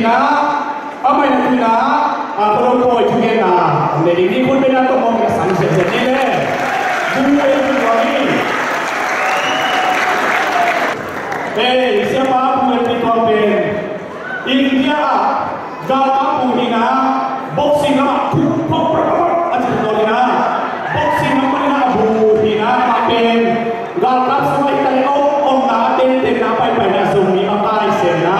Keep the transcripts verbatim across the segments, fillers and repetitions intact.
Amah in a tu-in ah, a, Khuado pawi thugenna hong nei ding hi. Khut beng a tawh mawk in a sang ziahziah ni le. Buai in buai in. Ei, siapa buai pi tuang pen. India ah galkap bu hi-in ah, boxing lamah phuk phok phok phok a ci phok in ah, boxing lam panin ah a bu hi-in ah, amah pen galkap sungah hi ta leh om, omna a tentenna paipaina Zomi makai semna,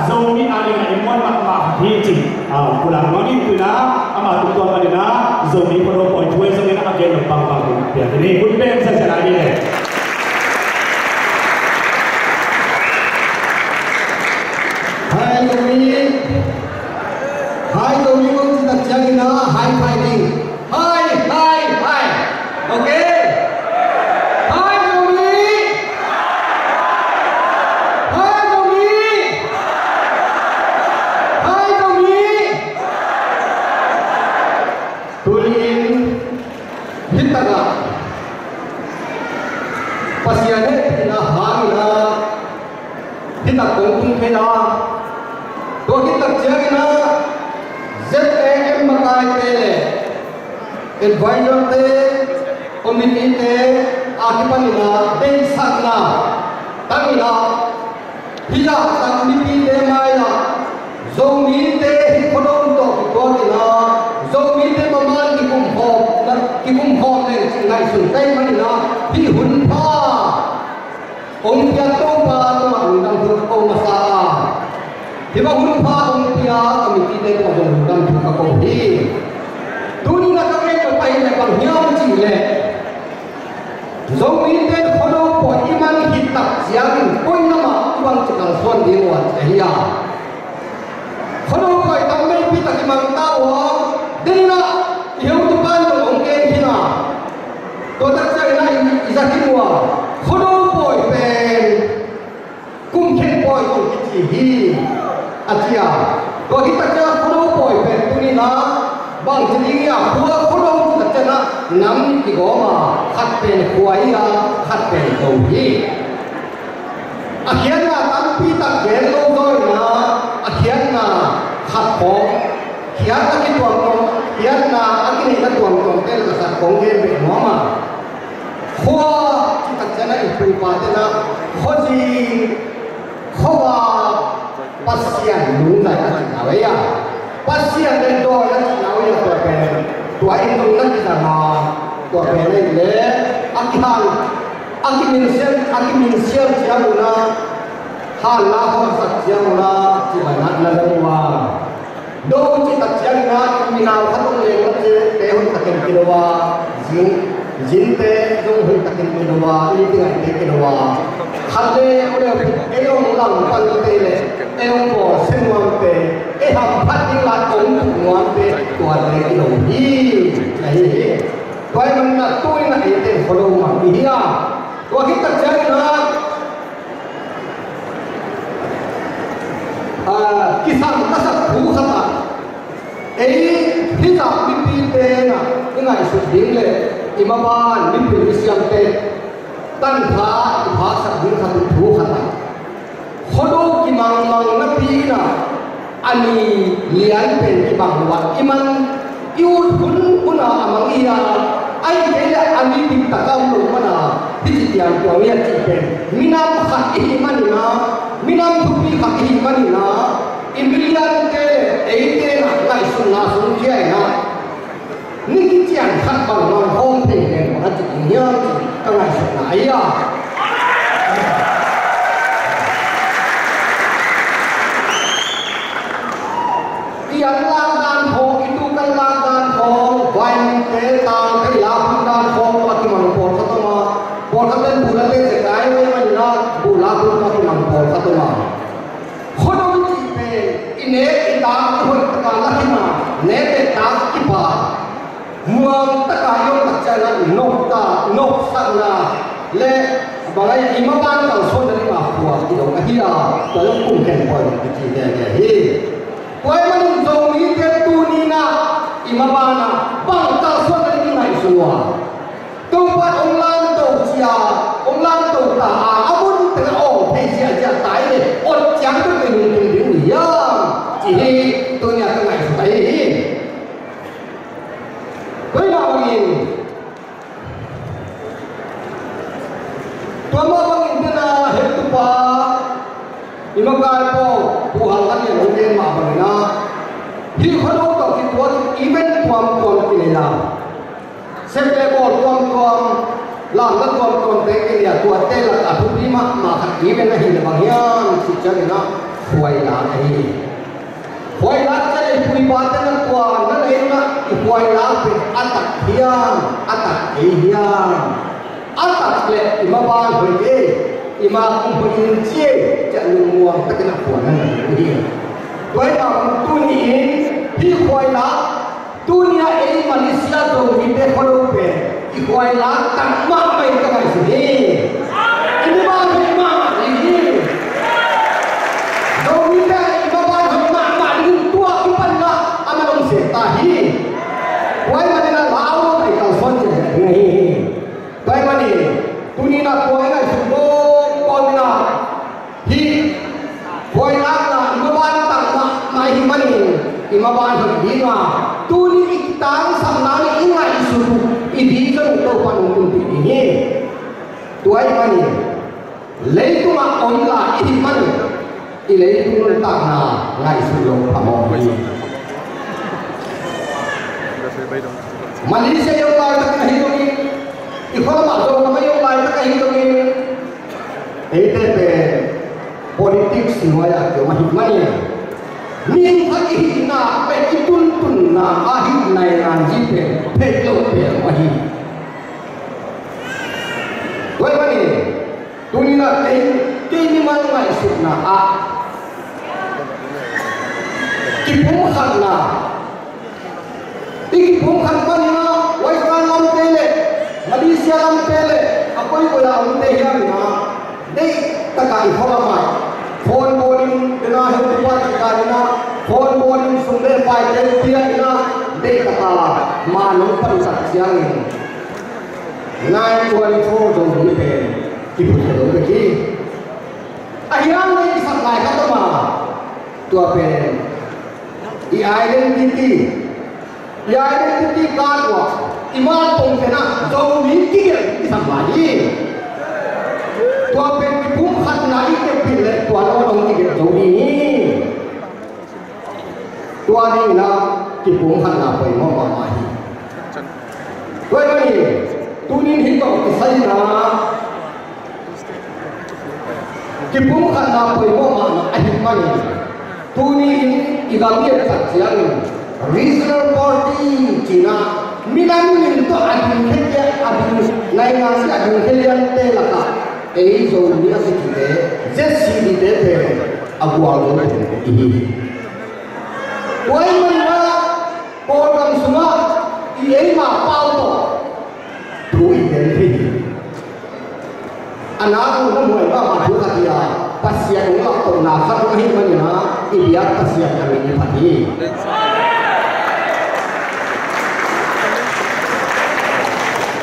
Zomi a dingin a muan mahmah hi ci. Au, pulak nuam ing. Tu-in ah amah tungtawn panin ah Zomi Khuado pawi thu ahi zongin a gen nop bangbang hun piak ding hi. Hun pen siasia lai ding hi. Hai Zomi. Hai Zomi kong ci tak ciangin ah hai, hai ding. Hai, hai, hai. Ok. Hai Zomi. Hai Zomi. Hai Zomi. Tuni-in hi takah Pasian hehpihna hangin ah hi tak kong tung thei a, tua hi tak ciangin ah Z A M makaite le advisor-te, committee-te a kipanin ah deihsakna tangin ah, hih zahtak mipite mai-ah Zomite hih Khuado tawh kituakin ah, Zomite maman kikum khawm, kikum khawm leng cih ngaihsun ka hih manin ah, hih hun pha hong piak Topa tungah lungdam thu ka ko masa a, hih bang hun pha hong pia committee-te tungah zong lungdam thu ka ko hi. Tuni-in ah ka gen nop ahih leh bang hiam cih leh, Zomite Khuado pawi i man hi tak ciangin koi lam ah i bangci kalsuan ding uh a ci ahi a. Khuado pawi tam veipi tak i mang ta uh a, den in ah i heutupa'n zong hong gen khin a. Tua tak ciangin ah i, i za khin uh a. Khuado pawi pen kum khen pawi zong kici hi, a ci a. Tua hi tak ciang Khuado pawi pen tuni-in ah bangci ding hiam, khua Khuado ci tak ciang ah nam nih kigawm a, khat pen khua hi a, khat pen zo hi. A khiatna tampi tak gen lo zaw in ah, a khiatna khat khawng, khiatna kituamtuam, khiatna a kineihna tuamtuamte lak ah khat khawng gen beh nuam a. Khua ci tak ciang ah i pu i pate'n ah khuazing, khuavak, Pasian lungdam a cihna uh hi a. Pasian le dawi a cihna uh hi a, tua pen. Tua in zong na kizang a, tua pen ahih leh a kihal, a kiminsial, a kiminsial ciang un ah, hal la khuasak ciang un ah, cih bang na dong uh a. Do cih tak ciangin ah, minau khat hong leng mah ci leh hoih takin kilo a, zin, zinte zong hoih takin kilo a, i ti ngaihte kilo a. Khat le, o le, ei hong langpangte le, ei hong bawlsia nuamte, ei hamphat ding lai hong tuk nuamte, tuate kilo hi, ahi hi. Tua ahih manin ah tu-in ah eite Khuado mang i hi a. Tua khit tak ciangin ah, ah, kisam ka sak thu khat ah, ei hih zah mipite in ah i ngaihsut ding le i maban mipil misiamte tantha i phaksak ding khat thu khat ah, Khuado kimangmang napi-in ah, a ni lian pen kibang lo a, i man i ut hun hun a a mang i hi a, ahih kei leh a ni diktak a om lo man a, hih ci tiang tuang i hi a cih pen minam khat i hih manin ah, minam thupi khat i hih manin ah, i miliante le eite in ah ngaihsutna sung khia in ah, ni kician khat bang bang hawm thei leng bang a ci ding hiam cih ka ngaihsutna ahi a. I an lak dan khawng, i tu kan lak dan khawng, vaimimte, tangte i lak dan khawng, a kimang pawlkhat om a, pawlkhat ten bu late zekai, vaimim in lak bu lak a kimang pawlkhat om a. Khuado i cih pen i nek i tak i hoih taka la khin a, nek le tak kipa, muang taka i om tak ciangin ah nopta, nopsakna le bang a i maban kalsuanna ding a khua kidong ahi a, tua zong kum khen pawi zong kici veve hi. Tua ahih manin Zomite tuni-in ah i maban ah bang kalsuanna ding i ngaihsun uh a, Topa hong lamto cia, hong lamto ta a, a mun teng a awng phei ziahziah ta i le, ot ciang bek in hong tung ding uh hiam? Ci hi. Tua mah bangin, tua mah bangin tena hehtupa i makai pawl Pu Hal Khan in hong gen mah bangin ah, hih khuado tawh kituak in event tuamtuam kinei a, sep le bawl tuamtuam, lamna tuamtuam te kinei a, tuate lak a thupi mahmah khat event ahih leh bang hiam cih ciangin ah, khuailak ahi hi. Khuailak ciang i pu i pate na tua na nei na i khuailak pen a tak hiam, a tak kei hiam? A tak leh i maban hoih ei, i ma kum hoih in ci ei, ciah lungmuang takin a khuan na nei uh hi. Tua hi a, tuni in hih khuailak, tuni a ei Malaysia Zomite khuado pen i khuailak tak mahmah in ka ngaihsun hi. I maban hoih mahmah ding hi. Zomite i maban hoih mahmah dingin tua kipan ah a na lungsiat ta hi. Tua ahih manin ah lau lo thei kalsuan ciat ding ahi hi. Tua ahih manin tuni in ah tua i ngaihsut mawk kawm in ah, hih khuailakna i maban tak mahmah ahih manin i maban hoih ding a, tuni i kitangsapna in i ngaihsut uh, i vision uh Topa'n hong tunpih ding hi. Tua ahih manin leitung ah om lai i hih manin i leitung nuntakna ngaihsut lo phamawh hi. Malaysia i om laitak ahi zongin, i khualam ah Zolam i om laitak ahi zongin, eite pen politics nuai ah kiom ahih manin, mi khat i hihna pen i tuntunna ah hih naingan zi pen theih loh pen ahi. Tua ahih manin tuni in ah kei, kei mimal ngaihsutna ah kipumkhatna, i kipumkhat panin ah Western lamte le Malaysia lamte le a koikoi a omte hiam in ah, deih tak a i khualam ah phone bawlin, tena hehtupa cih dan in ah phone bawlin, sum le paite pia in ah, deih tak a man hong pan tak ciangin nine twenty-four Zomi pen kiphut thei lo bek hi. A hiang lei kisap lai khat om a, tua pen i identity, i identity card uh ah i ma tong pen ah Zomi kigelh kisam lai hi. Tua pen kipumkhatna i kepilh leh tua lo dong kigelh zo ding hi. Tua ding in ah kipumkhatna poimawh mahmah hi. Tua ahih manin tuni in hih tawh kisai in ah kipumkhatna poimawh mahmah ahih manin, tuni in i gam i et tak ciangin regional party ci-in ah minam min tawh a dingkhia, a ding, naingan zi a dingkhia liante lakah ei Zomi a kicite, Z C D te pen a gualzo pen i hi hi. Tua ahih manin ah Kawlgam sungah i eima pau tawh thu i gen thei hi. A nak uh na muai mahmah thu khat hi a, Pasian hong laptohna khat hong ahih manin ah i biak Pasian a min phat hi.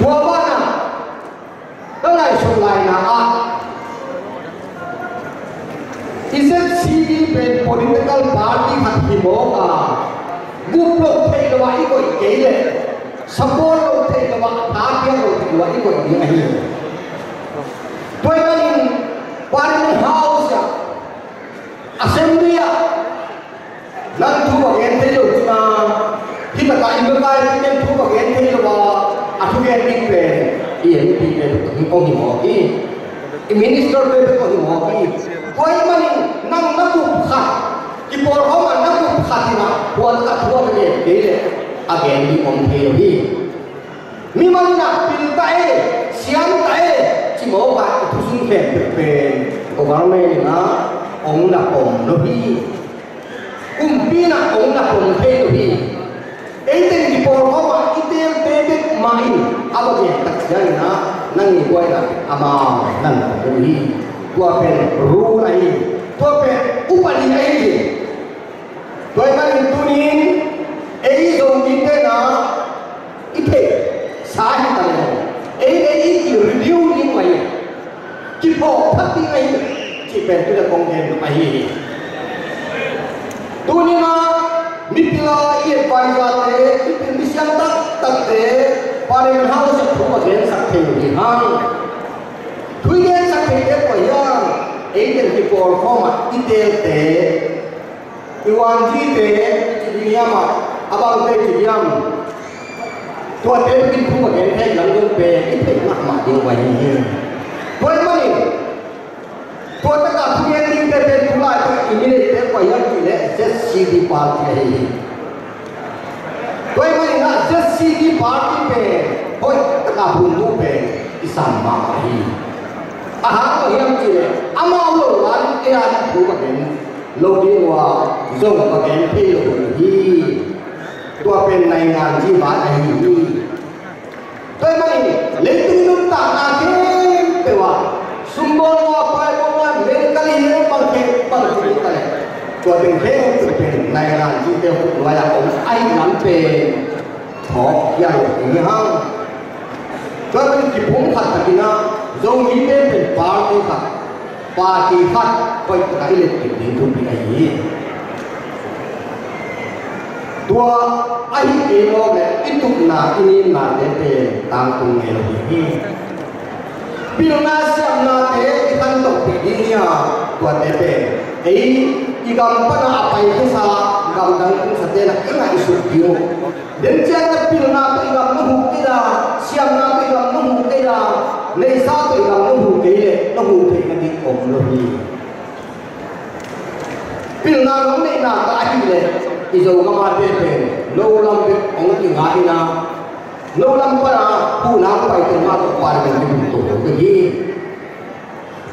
Tua banah ka ngaihsut laina ah i Z C D pen political party khat hi mawk a, gup lo theih lo ah i koih kei leh, support lo theih lo ah, tha piak lo theih lo ah i koih ding ahi. Tua ahih manin Parliament House ah, Assembly ah, nang thu va gen thei lo cih na, hih takah i makaite pen thu va gen thei lo a, a thugen ding pen i M P te bek hong hi mawk hi. I minister te bek hong hi mawk hi. Tua ahih manin nang na gup khat, kipawlkhawm a na gup khat in ah, tua takah thu a va gen kei leh a gen ding om thei lo hi. Mimal in ah pil ta e, siam ta e, ci mawk a, i thusun khempeuh pen government in ah hong na pom lo hi. Kumpi in ah hong na pom thei lo hi. Eite in kipawlkhawm a i teelte bek mah in a va gen tak ciangin ah, nang i buaina amau na na pom lo hi. Tua pen rule ahi. Tua pen upadi ahi hi. Tua ahih manin tuni in ei Zomite in ah i theihsa hi ta leh, ei, ei i review ding uh ahi, kiphawk phat ding ahi cih pen tu-in ah kong gen ahi hi. Tuni in ah mipil a i adviserte, mipil misiam taktakte, Parliament House ah thu a gensak thei uh hi hang. Thu i gensak theite kua hiam? Ei ten kipawlkhawm ah i teelte, i wanzite, i ci ding hiam ah, a bangte ci hiam? Tuate bek in thu a gen thei lam dong pen i theih mahmah ding uh ahi hi. Tua ahih manin tua taka thugen dingte pen tulaitak i mi neihte kua hiam cih leh Z C D party ahi hi. Tua ahih manin ah Z C D party pen hoih taka phuntu pen i sam mahmah hi. A hang bang hiam cih leh amau lo lai ei a ding thu va gen lo ding uh a, zong va gen thei lo ding hi. Tua pen naingan ji bai ahi hi. Tua ahih manin leitung i nuntakna khempeuh ah sumbawl lua, pai bawl lua, mel kal in bang khempeuh bang khempeuh ta leh, tua teng khempeuh pen naingan jite khut nuai-ah om ahih lam pen thawk khia lo ding hi hang. Tua pen kipumkhat takin ah Zomite pen party khat, party khat hoih takah i letkip ding thupi ahi hi. Tua ahi kei mawk leh i tupna, i ninnate pen tangtung ngei lo ding hi. Pilna siamnate i khantohpih ding hi a, tuate pen ei i gam pana a pai khesa gamdang tumsate na i ngaihsut ding uh. Den ciang na pilna tawh i gam na huh kei a, siamna tawh i gam na huh kei a, neihsa tawh i gam na huh kei leh na huh theih nading om lo hi. Pilna nong neihna ka ahih leh i Zogam a te pen no lam bek hong kinga in a, no lam pana huhna paite mah tawh parliament kibung to lo ka hi.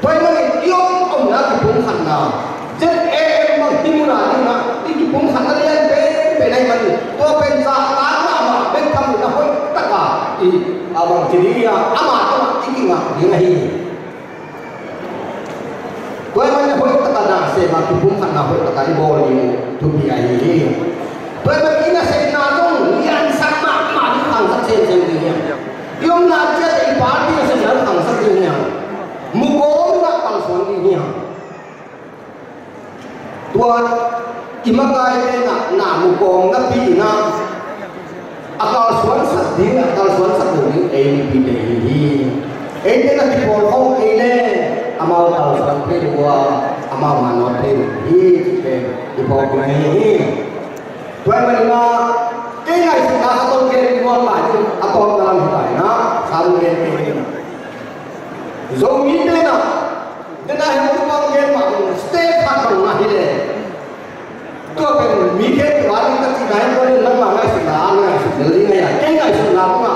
Tua ahih manin i om omna kipumkhatna Z A M bang hih muna ding a i kipumkhatna lian penpen ahih manin tua pen zahtak mahmah bek tham in a hoih taka i a bang ci ding a ama tawh i kingak ding ahi hi. Tua ahih manin hoih taka na sem a kipumkhatna hoih taka i bawl ding uh thupi ahi hi. Tua ahih manin i nasepna zong liansak mahmah ding khangsak semsem ding hi. I omna ciat i party nasepna khangsak ding hi. Mukawm na kalsuan ding hi. Tua i makaite na, na mukawm napi in a a kalsuansak ding, a kalsuansak lo ding ei mipite hi hi. Eite na kipawlkhawm kei leh amau kalsuan thei lo a, amau manawt thei lo hi, cih pen i phawk ding ahi hi. Tua ahih manin a kei ngaihsutna khat hong gen nuam lai ding, a tawpna lam hi ta in a, khat hong gen kei ding. Zomite na den a hong tu bang gen mah ding, state khat bang na hi leh tua pen mi khempeuh a ding ka cihna hi, tua pen nangmah ngaihsutna a ngaihsut lel ding ahi a, kei ngaihsutna bang a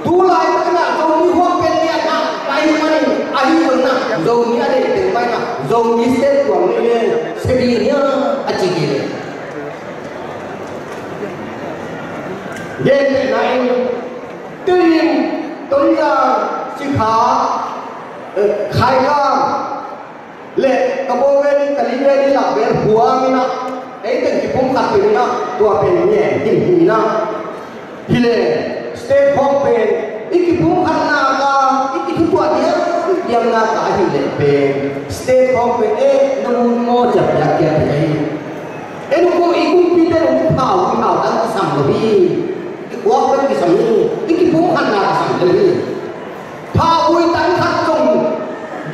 tu laitak in a Zomi huam pen liatna ahih manin, ahi zongin a Zomi a deih teng mah in a Zomi state tuam nei leng sia ding hi a, a ci kei leh gentehna in Tedim, Tonzang, Sikha, eh, Khaikam, le Kabaw Valley, Kalay Valley, Lakbel, Huam in a, ei teng kipumkhat peuh in a, tua pen ngen himhim in a. Hi leh state khawng pen i kipumkhat nak a, i kithutuah diamdiam nak a, hi leh pen state khawng pen, eh, na mut maw, ciah piak, ciah piak hi. En uh ko, i kumpite uh, i phau, i phau tang kisam lo hi. I kuak pen kisam hi. I kipumkhatna kisam lo hi. Phau i tang khat zong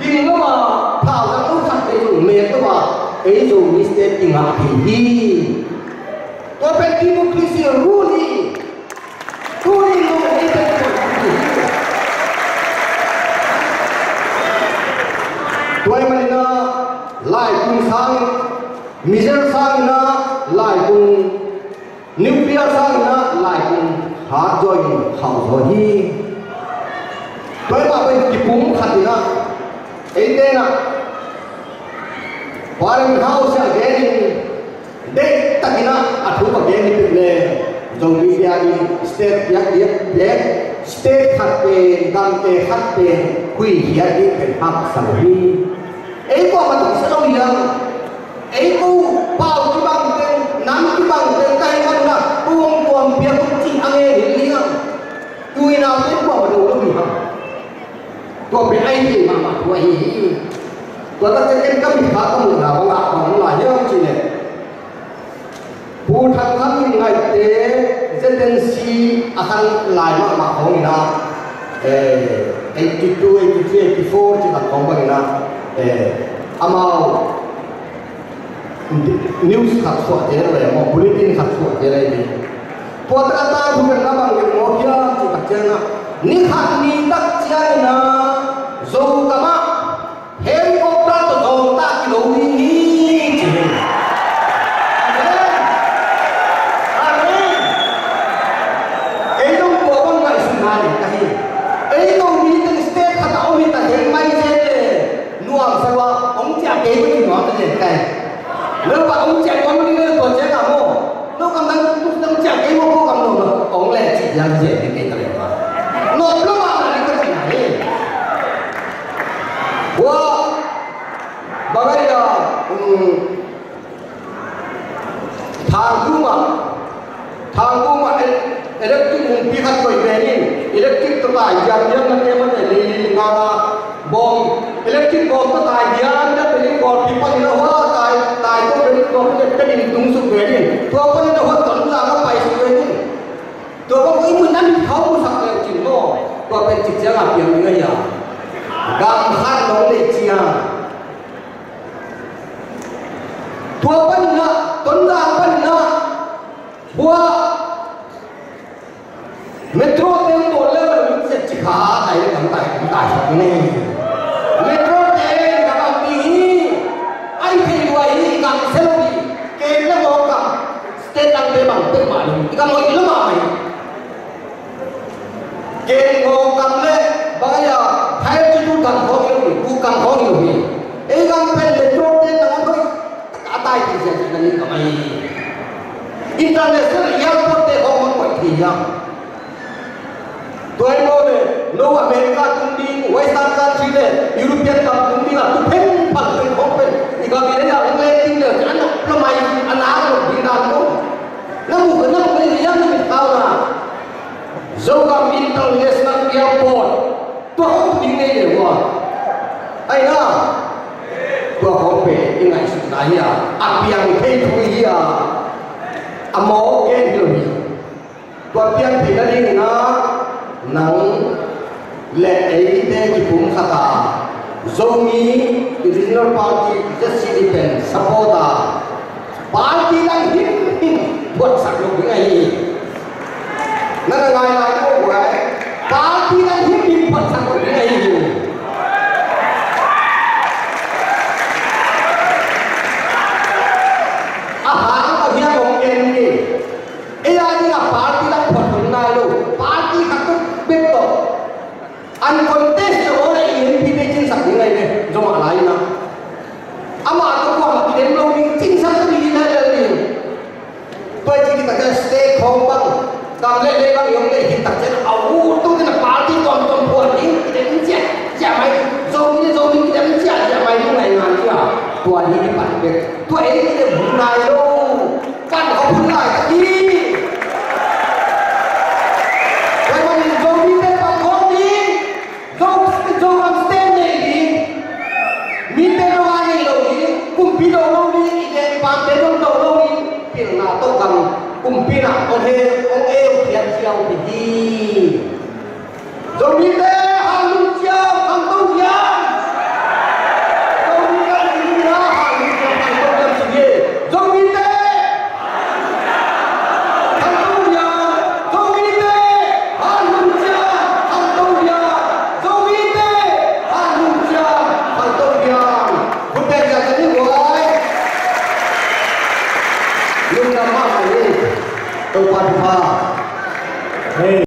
ging lo a, phau tang lo khat pen zong mek lo a, ei Zomi state i ngah thei hi. Tua pen democracy rule hi. Tuni in zong ei pen tua hi. Tua ahih manin a, laikung sang, missile sang in a, laikung nuclear sang in a, laikung hat zaw in khauh zaw hi. Tua ahih mah bangin kipumkhat in a, eite in a, Parliament House ah gen in, deihtakin a thu va gen hi peuh leh, Zomi piak ding, state piak ding, piak, state khat pen, gamte khat pen huikhiat ding pen haksa lo hi. Ei kuamah tawh kisa lo hi hang. Ei ko pau kibang teng, nam kibang teng ka hih manin a, ko hong tuam piak un cih a ngen hi hang. Tu-in a pen kuamah do lo hi hang. Tua pen a hi mahmah thu ahi hi. Tua tak ciangin ka mit kha ka muhna bangah bang om lai hiam cih leh, Pu Thang Kham Min Ngaihte Z N C A khan lai mahmah khawng in ah, eh, eighty two, eighty three, eighty four ci khat khawng bang in ah, eh, amau news khat suah te le maw, bulletin khat suah te le hi. Tua tak a tangthu pen a bang gen mawk hiam cih tak ciangin ah, ni khat ni tak ciangin ah Zogam ah helicopter tawh zawngta kilo ding hi ci hi. Amen. Amen. Kei zong tua bang ngaihsutna nei ka hi. Ei Zomite state khat ah om hi ta hi mai zen le, nuam sa ua, hong ciah kei bek hi nuam ta zen ka hi. Lalpa hong ciah nuam ding le tua ciang a maw, no kam dang, dang ciah kei maw, ko kam no, no hong le cih diam zen ding kei ka le maw. No lo ma na ding ka cih na hi. Ua, bang a ia, um, Thangtum ah, Thangtum ah e-, electric mungpi khat koih pen in, electric tawh tai diamdiam na te mate lei lei nga nga bawm, electric bawm tawh tai diamdiam pen in kawlpi panin a hua tai, tai tawh pen in kawlpi pen in tung suk pen in, tua panin a hua Tonzang a pai suk pen in. Tua bang ko i mun na mit khau musak le cin maw, tua pen cik ciang a piang ding a hia? Gam khat nong neih ciang. Tua panin ah, Tonzang panin ah, bua metro te bawl lel lo in, set ci kha tai le kam tai, kam tai sak ne. Metro te ka kam ding hi, ai thei lua hi, kam se lo hi, kem le maw kam, state dang te bang pek mah lo hi, i kam hoih lo mah mah hi. Kem ngawng kam le bang a ia, thai ci tu kam khawng hi lo hi, tu kam khawng hi lo hi. Ei gam pen le tro te nang a thoi, a tai ti sia ci na ni kam a hi. International airport te khawng mah koih thei hiam? Tua hi maw le, no America tung ding, Western country le, European gam tung ding a, tu pheng phang pen khawng pen, i gam i le a hong le ding le, a nok plamai, a nak lo ding dan lo. Na mu, na mu le, hiam na mit kau na. Zogam International Airport, tua hong tu ding nei le ua. Ai na, tua hong pe, i ngaihsutna hi a, a piang thei thu hi a, a mawk gen hi lo hi. Tua piang theihna dingin ah, nang le eite kipumkhat a, Zomi Regional Party, Z C D pen support a, party dang himhim phuatsak lo ding ahi hi. Na na ngai lai ko guai. Party dang himhim phuatsak lo ding ahi hi. A hang a hiang ong en ni. Ei a ding a party dang phuat hun nai lo. Party khat tuk bek tawh. Uncontest ci aw le E N P te cinsak ding ahi ve, Zomah lai-in ah. Amah tawh kuamah kidem lo ding, cinsak ta ding hi lel ding. Tua ci ding takciang state khawng bang, gam le lei bang i om le hi takciang a ut tung ding a party tuamtuam phuan ding, kidem ciah ciah mai ding, Zomi le Zomi kidem ciah ciah mai ding nai ngan ciah. Tua ding hi pan bek. Tua ei kidem hun nai lo. Pan khawm hun lai tak hi. Tua ahih manin Zomite pan khawm ding. Zo, Zoram State nei ding. Mite dong a nei lo ding. Kumpi dong lo ding. I gen i pamte dong dong lo ding. Pilna tawh gam kumpi na ong he, ong e, ong khiat siau ding hi. Zomite, hallelujah, khangto hiam? Zomite, hallelujah, khangto hiam, sige. Zomite, khangto hiam? Zomite, hallelujah, khangto hiam? Zomite, hallelujah, khangto hiam? Khut beng zia ka ni huai. Lungdam mahmah hi. Topa thupha. Hey.